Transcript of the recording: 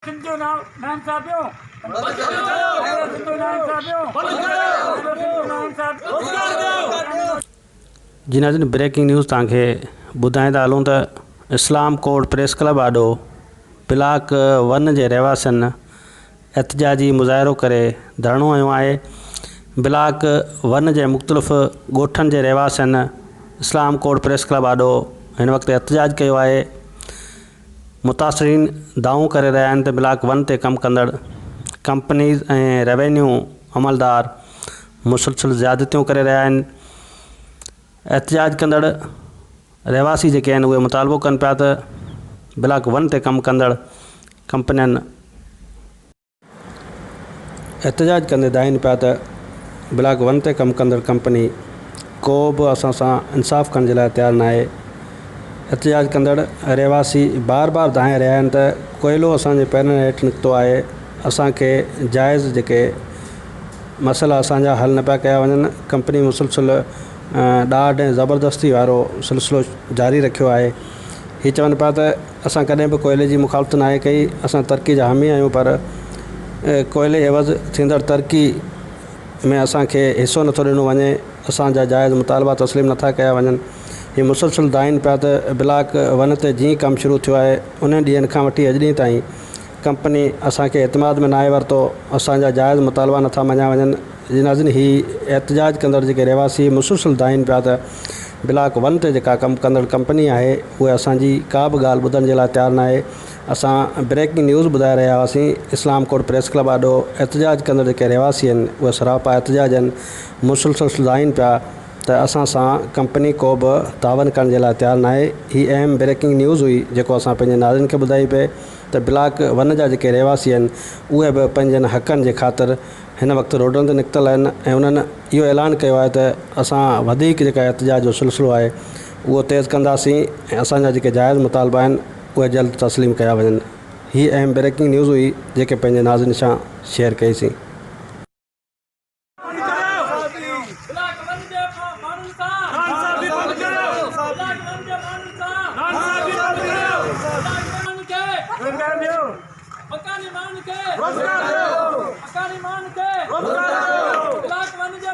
سنڌ جو ناانصافيون سنڌ جو ناانصافيون سنڌ جو ناانصافيون. جي ناظرين بريڪنگ نيوز توهان کي ٻڌائيندا هلون ته اسلام ڪوٽ پريس ڪلب آڏو بلاڪ ون جي رهواسين احتجاجي مظاهرو ڪري ڌرڻو هنيو آهي بلاڪ ون جي مختلف ڳوٺن جي رهواسين اسلام ڪوٽ پريس ڪلب آڏو هن وقت احتجاج ڪيو آهي متاثرين دانهون ڪري رهيا آهن ته بلاڪ ون تي ڪم ڪندڙ ڪمپنيز ۽ روينيو عملدار مسلسل زيادتيون ڪري رهيا آهن احتجاج ڪندڙ رهواسي جيڪي آهن اهي مطالبو ڪن پيا ته بلاڪ ون تي ڪم ڪندڙ ڪمپنين احتجاج ڪندي دانهين پيا ته بلاڪ ون تي ڪم ڪندڙ ڪمپني ڪو به اسان سان انصاف ڪرڻ جي لاء تيار ناهي احتجاج ڪندڙ رهواسي بار بار دانهين رهيا آهن ته ڪوئلو اسان جي پيرن هيٺ نڪتو آهي اسان کي جائز جيڪي مسئلا اسان جا حل نه پيا ڪيا وڃن ڪمپني مسلسل ڏاڍ ۽ زبردستي وارو سلسلو جاري رکيو آهي هي چون پيا ته اسان ڪڏهن به ڪوئلي جي مخالفت ناهي ڪئي، اسان ترقي جا حامي آهيون پر ڪوئلي عيوض ٿيندڙ ترقي ۾ اسان کي حصو نٿو ڏنو وڃي، اسان جا جائز مطالبا تسليم نٿا ڪيا وڃن. هي مسلسل دانهين پيا ته بلاڪ ون تي جيئن ڪم شروع ٿيو آهي انهي ڏينهن کان وٺي اڄ ڏينهن تائين ڪمپني اسان کي اعتماد ۾ ناهي ورتو، اسان جا جائز مطالبا نٿا مڃيا وڃن. جي ناظرين هي احتجاج ڪندڙ جيڪي رهواسي مسلسل دانهين پيا ته بلاڪ ون تي جيڪا ڪم ڪندڙ ڪمپني آهي اهي اسان جي ڪا به ڳالهه ٻڌڻ جي لاء تيار ناهي اسان بريڪنگ نيوز ٻڌائي رهيا هئاسين اسلام ڪوٽ پريس ڪلب آڏو احتجاج ڪندڙ جيڪي رهواسي آهن اهي سراپا احتجاج آهن مسلسل دانهين پيا ته اسان سان ڪمپني ڪو به تعاون ڪرڻ جي لاء تيار ناهي هي اهم بريڪنگ نيوز هئي جيڪو اسان پنهنجي ناظرين کي ٻڌائي پئي ته بلاڪ ون جا جيڪي رهواسي آهن اهي به پنهنجن حقن جي خاطر هن وقت روڊن تي نڪتل آهن ۽ انهن اهو اعلان ڪيو آهي ته اسان وڌيڪ جيڪا احتجاج جو سلسلو آهي اهو تيز ڪنداسين ۽ اسان جا جيڪي جائز مطالبا آهن اهي جلد تسليم ڪيا وڃن هي اهم بريڪنگ نيوز هئي جيڪي پنهنجي ناظرين سان شيئر ڪئي سين. مڪاني ماڻهن کي روزگار ڏيو مڪاني ماڻهن کي روزگار ڏيو بلاڪ ون جي.